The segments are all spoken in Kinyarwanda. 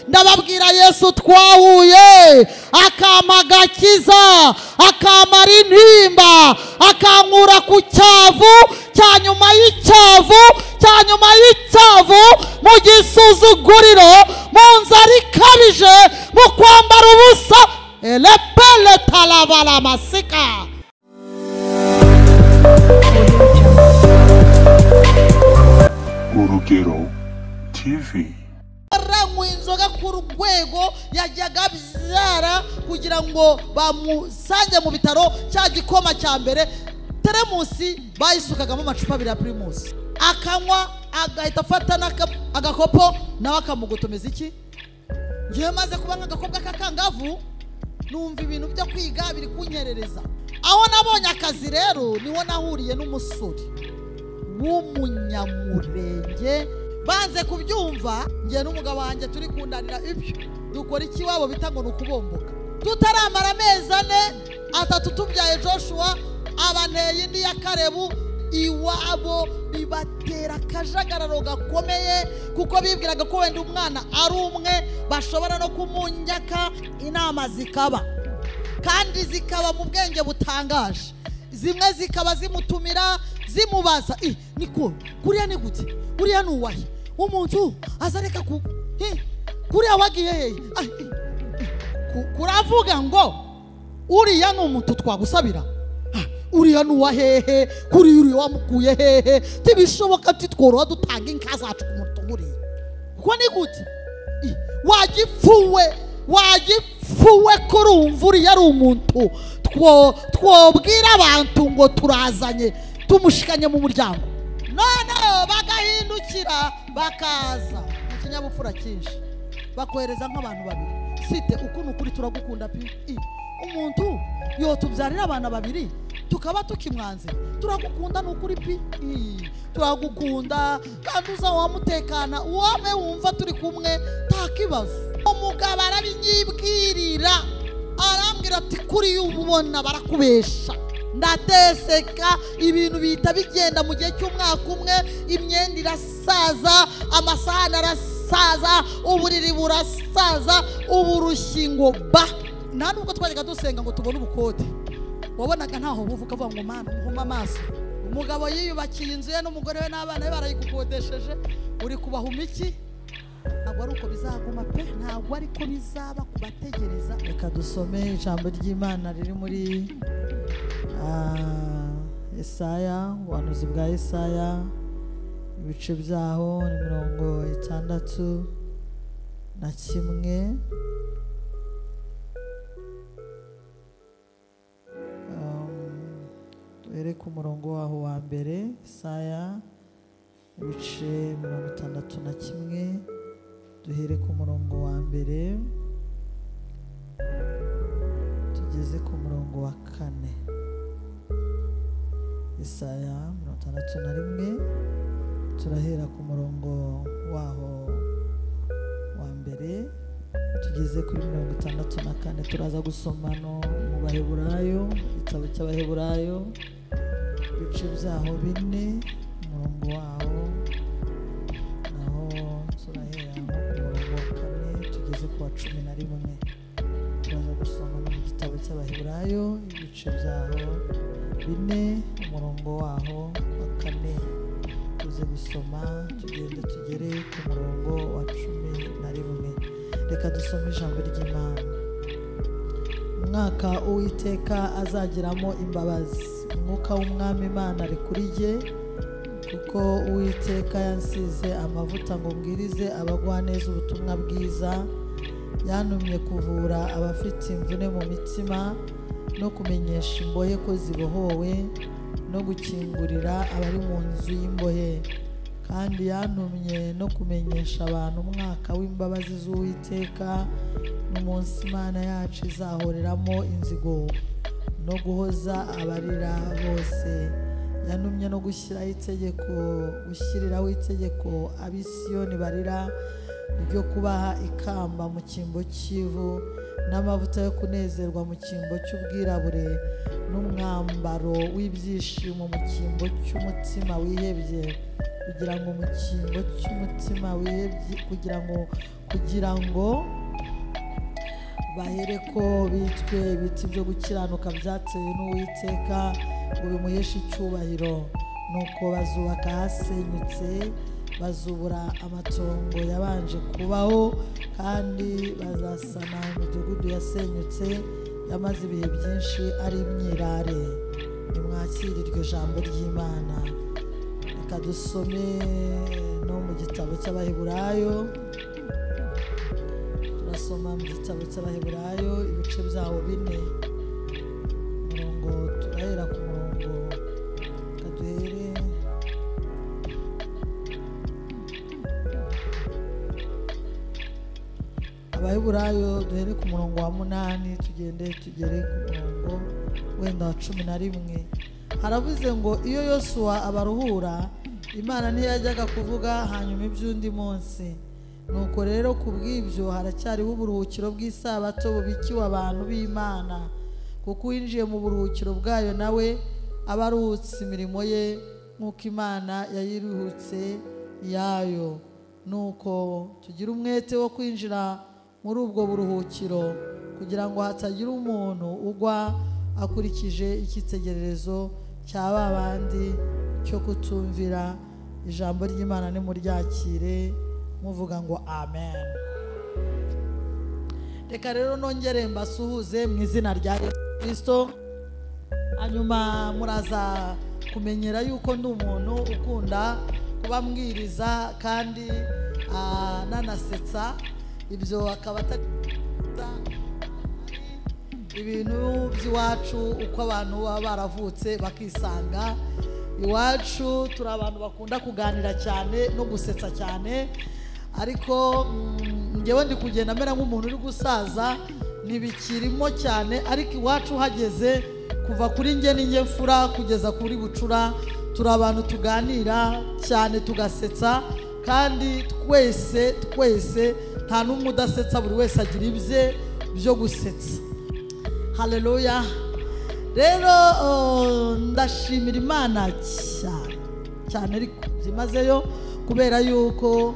Ndababwira Yesu twahuye akampa agakiza, akamara intimba, akankura ku cyavu cya nyuma y'icyavu cya nyuma y'icyavu, mu gisuzuguriro, mu nzara ikabije, mu kwambara ubusa. Elepele talabala masika. Urugero TV. Aranywa inzoga ku rwego yajyaga abyara kugira ngo bamusange mu bitaro. Cya gikoma cya mbere teremusi bayisukagamo amacupa abiri ya Primus, akanywa agahita afata agakopo nawe akamugotomeza iki. Ngewe maze kuba nk'agakobwa k'akangavu numva ibintu byo kwiga biri kunyerereza. Aho nabonye akazi rero niho nahuriye n'umusore w'umunyamurenge. Banze kubyumva, ngiye n'umugabo wanjye turi kundanira ibyo dukora iki wabo bita ngo nukubomboka. Tutaramara amezi 4 3 tubyaye Joshua, abanteye indi ya Karebu. Iwabo bibatera akajagararo gakomeye, kuko bibwiraga ko wenda umwana ari umwe bashobora no kumunyaka. Inama zikaba kandi zikaba mu bwenge butangaje, zimwe zikaba zimutumira zimubaza niko kuriya ni gute, kuriya ni uwahe, umuntu azareka ku kuriya wagiye hehe. Kuravuga ngo uriya ni umuntu twagusabira, uriya ni uwahehe, kuri uriya wamukuye hehe, tibishoboka titworoha dutanga inka zacu ku muntu nkuriya. Kuko ni gute wagipfuwe, wagipfuwe kurumva uriya ari umuntu twobwira abantu ngo turazanye tumushikanye mu muryango. Noneho bagahindukira bakaza mu kinyabupfura cyinshi bakohereza nk'abantu babiri. Site ukuntu kuri turagukunda pi, umuntu yotubyarira abana babiri tukaba tukimwanze, turagukunda nukuri pi, turagukunda kandi uza wamutekana wame wumva turi kumwe takibazo. Umugabo arabinyibwirira arambwira ati kuri ubona barakubesha. Ndateseka, ibintu bihita bigenda mu gihe cy'umwaka umwe, imyenda irasaza, amasahani arasaza, uburiri burasaza, uburushingo ba. Nta nubwo twajyaga dusenga ngo tubone ubukode, wabonaga ntaho buvuga avuga ngo mana umuhuma amaso. Umugabo yiyubakiye inzu ye n'umugore we n'abana be barayigukodesheje, uri kubahuma iki? Ntabwo ari uko bizaguma pe, ntabwo ariko bizaba kubategereza. Reka dusome ijambo ry'Imana riri muri Yesaya, ubuhanuzi bwa Yesaya, ibice byaho ni 61. Duhere ku murongo waho wa mbere. Yesaya ibice 61, duhere ku murongo wa mbere tugeze ku murongo wa 4. Yesaya 61, turahera ku murongo waho wa mbere tugeze kuri 64. Turaza gusoma no mu Baheburayo, igitabo cy'Abaheburayo ibice byaho 4, umurongo waho naho turahera ku murongo wa 4 tugeze ku wa 11. Turaza gusoma no mu gitabo cy'Abaheburayo ibice byaho 4, umurongo waho wa 4, tuze gusoma tugende tugere ku murongo wa 11. Reka dusome ijambo ry'Imana. Umwaka Uwiteka azagiramo imbabazi, umwuka w'Umwami Imana ari kuri jye, kuko Uwiteka yansize amavuta ngo mbwirize abagwaneza ubutumwa bwiza, yantumye kuvura abafite imvune mu mitima, no kumenyesha imbohe ko zibohowe, no gukingurira abari mu nzu y'imbohe. Kandi yantumye no kumenyesha abantu umwaka w'imbabazi z'Uwiteka, n'umunsi Imana yacu izahoreramo inzigo, no guhoza abarira bose. Yantumye no gushyiraho itegeko, gushyiriraho itegeko ab'Isiyoni barira, ryo kubaha ikamba mu cyimbo cy'ivu, n'amavuta yo kunezerwa mu cyimbo cy'ubwirabure, n'umwambaro w'ibyishimo mu cyimbo cy'umutima wihebye. Kugira ngo mu cyimbo cy'umutima wihebye, kugira ngo bahereko bitwe ibiti byo gukiranuka byatewe n'Uwiteka ngo bimuheshe icyubahiro. Nuko bazubaka ahasenyutse, bazubura amatongo yabanje kubaho, kandi bazasana imidugudu yasenyutse yamaze ibihe byinshi ari imyirare. Nimwakire iryo jambo ry'Imana. Reka dusome no mu gitabo cy'Abaheburayo. Turasoma mu gitabo cy'Abaheburayo ibice byawo 4, umurongo turahera ku murongo kaduhere Abaheburayo, duhere ku murongo wa 8 tugende tugere ku murongo wenda wa 11. Haravuze ngo iyo Yosuwa abaruhura, Imana ntiyajyaga kuvuga hanyuma iby'undi munsi. Nuko rero kubw'ibyo haracyariho uburuhukiro bw'isabato bubikiwe abantu b'Imana, kuko uwinjiye mu buruhukiro bwayo nawe aba aruhutse imirimo ye nk'uko Imana yayiruhutse iyayo. Nuko tugira umwete wo kwinjira muri ubwo buruhukiro, kugira ngo hatagira umuntu ugwa akurikije icyitegererezo cya babandi cyo kutumvira. Ijambo ry'Imana nimuryakire muvuga ngo amen. Reka rero nongere mbasuhuze mu izina rya Yesu Kristo. Hanyuma muraza kumenyera yuko ndi umuntu ukunda kubambwiriza kandi nanasetsa. Ibyo akaba atari ibintu by'iwacu uko abantu baba baravutse bakisanga. Iwacu turi abantu bakunda kuganira cyane no gusetsa cyane, ariko ngewe ndi kugenda mera nk'umuntu uri gusaza, ntibikirimo cyane. Ariko iwacu hageze kuva kuri nge n'inge mfura kugeza kuri bucura, turi abantu tuganira cyane tugasetsa, kandi twese twese nta n'umwe udasetsa, buri wese agira ibye byo gusetsa. Haleluya. Rero ndashimira Imana cyane cyane ariko byimazeyo, kubera yuko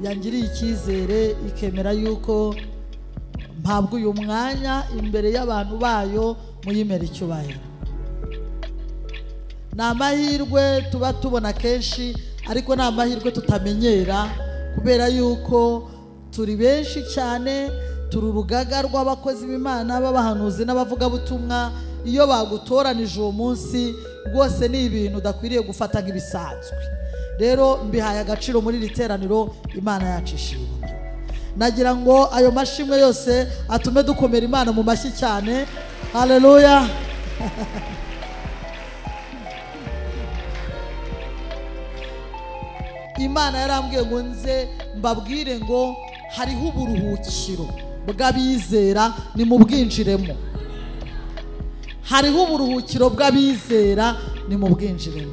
yangiriye icyizere ikemera yuko mpabwa uyu mwanya imbere y'abantu bayo muyimera icyubahiro. Ni amahirwe tuba tubona kenshi, ariko ni amahirwe tutamenyera, kubera yuko turi benshi cyane, turi urugaga rw'abakozi b'Imana b'abahanuzi n'abavugabutumwa. Iyo bagutoranije uwo munsi rwose ni ibintu udakwiriye gufata nk'ibisanzwe. Rero mbihaye agaciro muri iri teraniro. Imana yacu ishimwe. Nagira ngo ayo mashimwe yose atume dukomera Imana mu mashyi cyane. Haleluya. Imana yarambwiye ngo nze mbabwire ngo hariho uburuhukiro bw'abizera, nimubwinjiremo. Hariho uburuhukiro bw'abizera, nimubwinjiremo.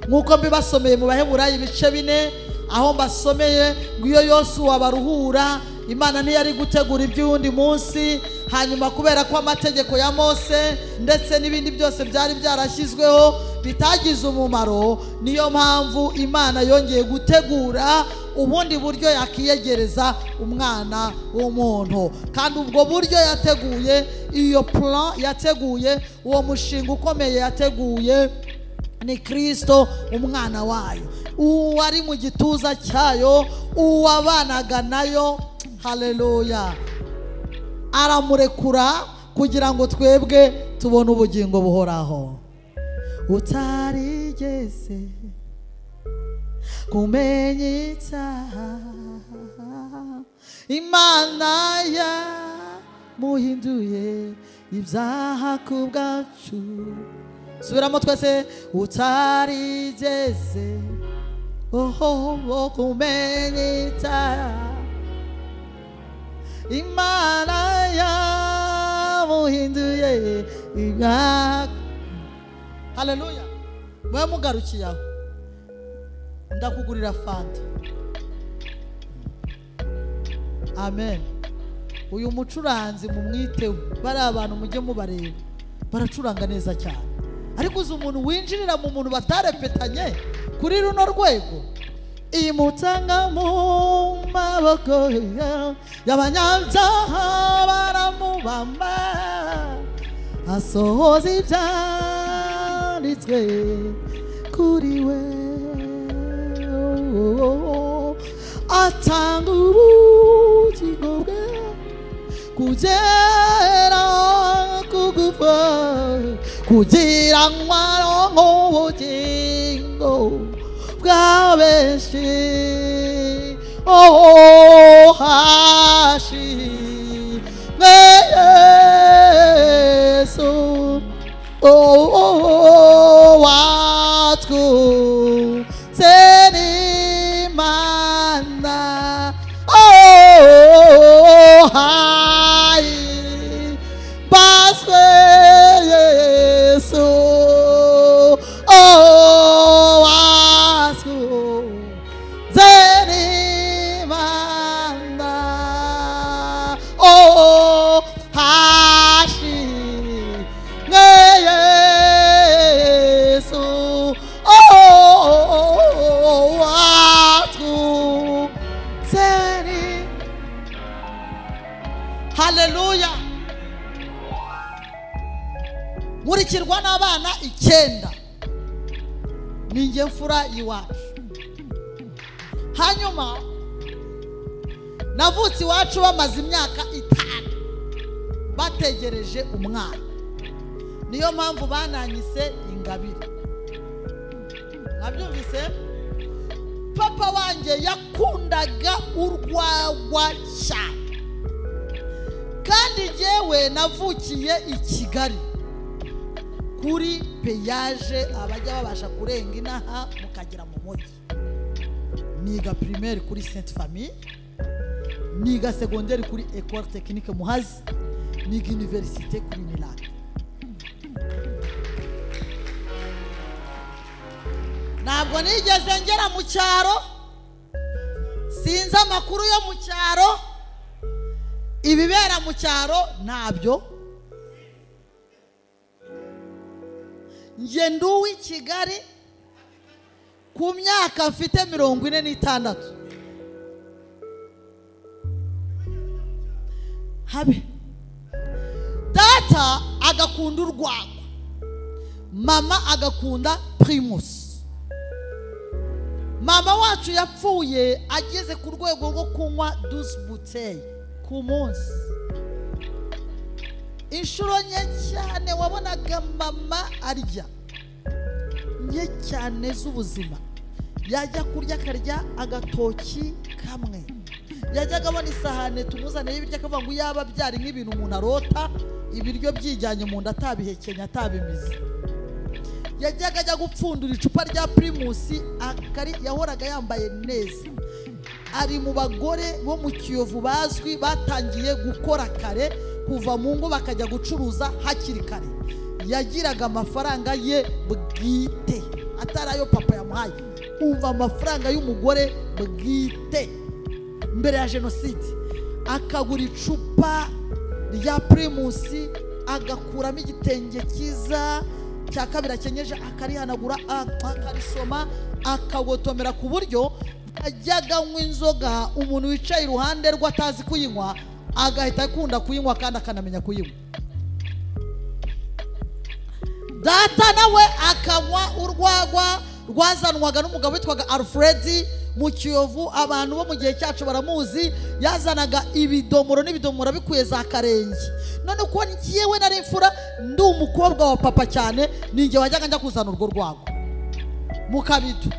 Nk'uko mbibasomeye mu Baheburayo ibice 4, aho mbasomeye ngo iyo Yosuwa abaruhura, Imana ntiyari gutegura iby'undi munsi. Hanyuma kubera ko amategeko ya Mose ndetse n'ibindi byose byari byarashyizweho bitagize umumaro, niyo mpamvu Imana yongeye gutegura ubundi buryo yakiyegereza umwana w'umuntu. Kandi ubwo buryo yateguye, iyo plan yateguye, uwo mushinga ukomeye yateguye ni Kristo umwana wayo, uwari mu gituza cyayo, uwabanaga nayo. Haleluya. Aramurekura kugira ngo twebwe tubone ubugingo buhoraho. Utarigeze kumenya icyaha, Imana yamuhinduye ibyaha ku bwacu. Subiramo twese. Utarigeze kumenya icyaha, Imana yamuhinduye ibyaha. Haleluya. Mwe mugarukiye aho, ndakugurira fanta. Amen. Uyu mucuranzi mumwiteho, bari abantu mujye mubareba, baracuranga neza cyane. Ariko uzi umuntu winjirira mu muntu batarepetanye Kuri runo rwego imutanga mu maboko y'abanyabyaha baramubamba, asohoza ibyanditswe kuri we, atanga ubugingo bwe kugera ku gupfa, kugira ngo aronke ubugingo bwa benshi. Oh, hashimwe Yesu, oh, watwunze n'Imana, oh, himbazwe Yesu, oh, watwunze n'Imana, oh, hashimwe Yesu, oh, watwunze. Haleluya. Nkurikirwa n'abana 9, ninjye mfura iwacu. Hanyuma navutse iwacu bamaze imyaka 5 bategereje umwana, niyo mpamvu bananyise Ingabire. Mwabyumvise? Papa wanjye yakundaga urwagwa cyane, kandi jyewe navukiye i Kigali kuri peyaje, abajya babasha kurenga inaha mukagera mu mujyi. Niga primaire kuri Sainte Famille, niga secondaire kuri École Technique Muhazi, niga université kuri Milan. Ntabwo nigeze ngera mu cyaro, sinzi amakuru yo mu cyaro, ibibera mu cyaro ntabyo. Njye ndi uw'i Kigali ku myaka mfite 46. Habe data agakunda urwagwa, mama agakunda Primus. Mama wacu yapfuye ageze ku rwego rwo kunywa 12 bouteilles ku munsi. Inshuro nke cyane wabonaga mama arya, nke cyane z'ubuzima. Yajya kurya akarya agatoki kamwe, yajyaga abona isahane tumuzaniye ibiryo akavuga ngo yaba byari nk'ibintu umuntu arota, ibiryo byijyanye mu nda atabihekenya atabimize. Yajyaga ajya gupfundura icupa rya Primus, akari yahoraga yambaye neza. Ari mu bagore bo mu Kiyovu bazwi batangiye gukora kare, kuva mu ngo bakajya gucuruza hakiri kare. Yagiraga amafaranga ye bwite, atari ayo papa yamuhaye. Umva, amafaranga y'umugore bwite mbere ya jenoside, akagura icupa rya Primus, agakuramo igitenge cyiza cya kabiri akenyeje, akarihanagura, akarisoma, akagotomera, ku buryo ajyaga anywa inzoga umuntu wicaye iruhande rwe atazi kuyinywa agahita akunda kuyinywa kandi akanamenya kuyinywa. Data nawe akanywa urwagwa rwazanwaga n'umugabo witwaga Alfred mu Kiyovu, abantu bo mu gihe cyacu baramuzi. Yazanaga ibidomoro n'ibidomoro bikuye za Karenge. None ko ngiyewe nari imfura, ndi umukobwa wa papa cyane, ninjye wajyaga njya kuzana urwo rwagwa mu kabido.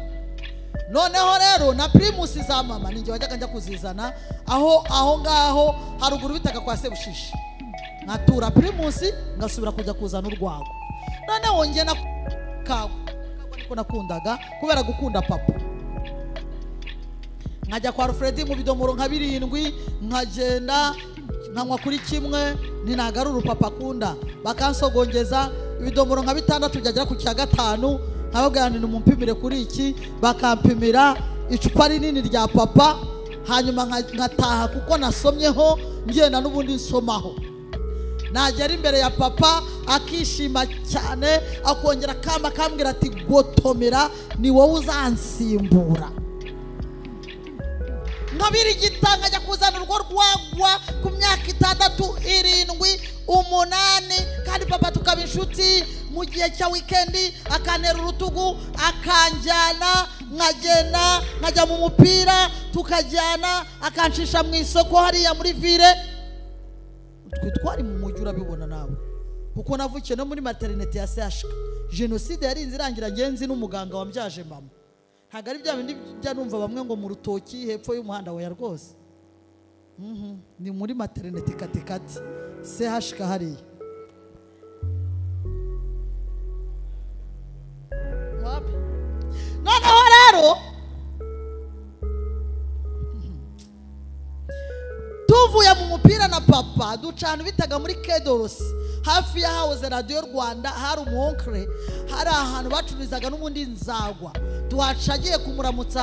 Noneho rero na Primus za mama ninjye wajyaga njya kuzizana aho ngaho haruguru bitaga kwa Sebushishi, nkatura Primus ngasubira kujya kuzana urwagwa. Noneho njye na kagwa niko nakundaga kubera gukunda papa. Nkajya kwa Alfred mu bidomoro nka 7, nkagenda nkanywa kuri kimwe, ninagarura papa akunda bakansogongeza ibidomoro nka 6 byagera ku cya 5, nkababwira nti nimumpimire kuri iki, bakampimira icupa rinini rya papa. Hanyuma nkataha kuko nasomyeho, ngenda n'ubundi nsomaho. Nagera imbere ya papa akishima cyane, akongera akamba akambwira ati gotomera ni wowe uzansimbura. Nkabirigita nkajya kuzana urwo rwagwa ku myaka 6, 7, 8, kandi papa tukaba inshuti. Mu gihe cya wikendi akantera urutugu akanjyana, nkagenda nkajya mu mupira tukajyana, akanshisha mu isoko hariya muri ville. Twe twari mu mujyi urabibona nawe, kuko navukiye no muri maternité ya CHK. Jenoside yarinze irangira ngenzi n'umuganga wambyaje mama. Ntabwo ari bya bindi bya numva bamwe ngo mu rutoki hepfo y'umuhanda wa rwose. Ni muri maternité katikati CHK hariya. Noneho rero tuvuye mu mupira na papa ducana bitaga muri Kedorosi, hafi ya house Radio Rwanda, hari umuonkre, hari ahantu bacururizaga n'ubundi nzagwa. Tuhaca agiye kumuramutsa,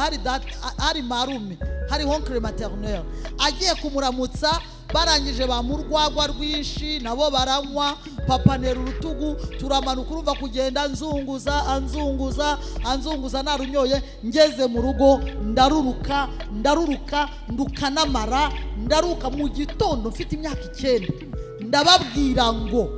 hari marume, hari onkre maternel, agiye kumuramutsa. Barangije bamurwagwa rwinshi nabo baranywa, papa nera urutugu turamanuka, urumva kugenda nzunguza anzunguza anzunguza narunyoye. Ngeze mu rugo ndaruruka ndaruruka ndukanamara ndaruka mu gitondo mfite imyaka 9. Ndababwira ngo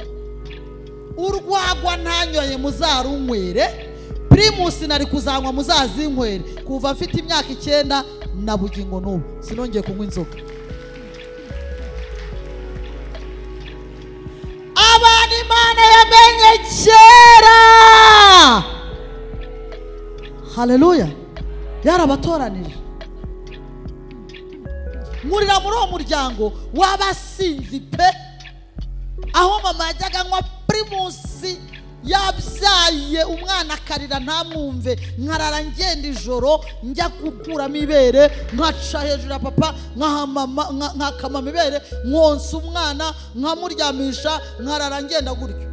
urwagwa ntanyoye muzarunywere, Primus nari kuzanywa muzazinywere. Kuva mfite imyaka 9 na bugingo n'ubu sinongeye kunywa inzoga. Abantu Imana yamenye kera, haleluya, yarabatoranije. Nkurira muri uwo muryango w'abasinzi pe, aho mama yajyaga anywa Primus yabyaye umwana akarira ntamwumve, nkarara ngenda ijoro njya gukuramo ibere, nkaca hejuru ya papa nkakamama ibere, nkonsa umwana nkamuryamisha, nkarara ngenda gutyo.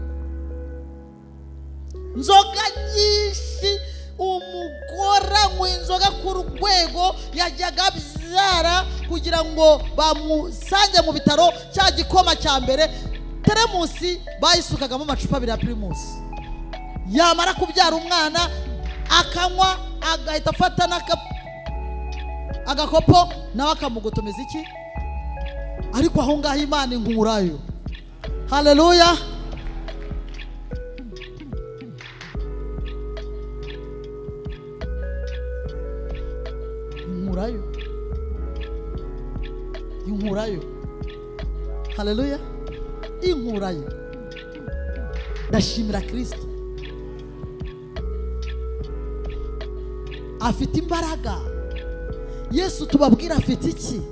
Nzoga nyinshi, umugore anywa inzoga ku rwego yajyaga abyara kugira ngo bamusange mu bitaro cya gikoma cya mbere. Teremusi bayisukagamo amacupa abiri ya Primus. Yamara kubyara umwana akanywa agahita afata agakopo nawe akamugotomeza iki. Ariko aho ngaho Imana inkurayo. Haleluya. Inkurayo, inkurayo. Haleluya. Inkurayo. Ndashimira Kristo afite imbaraga. Yesu tubabwira afite iki?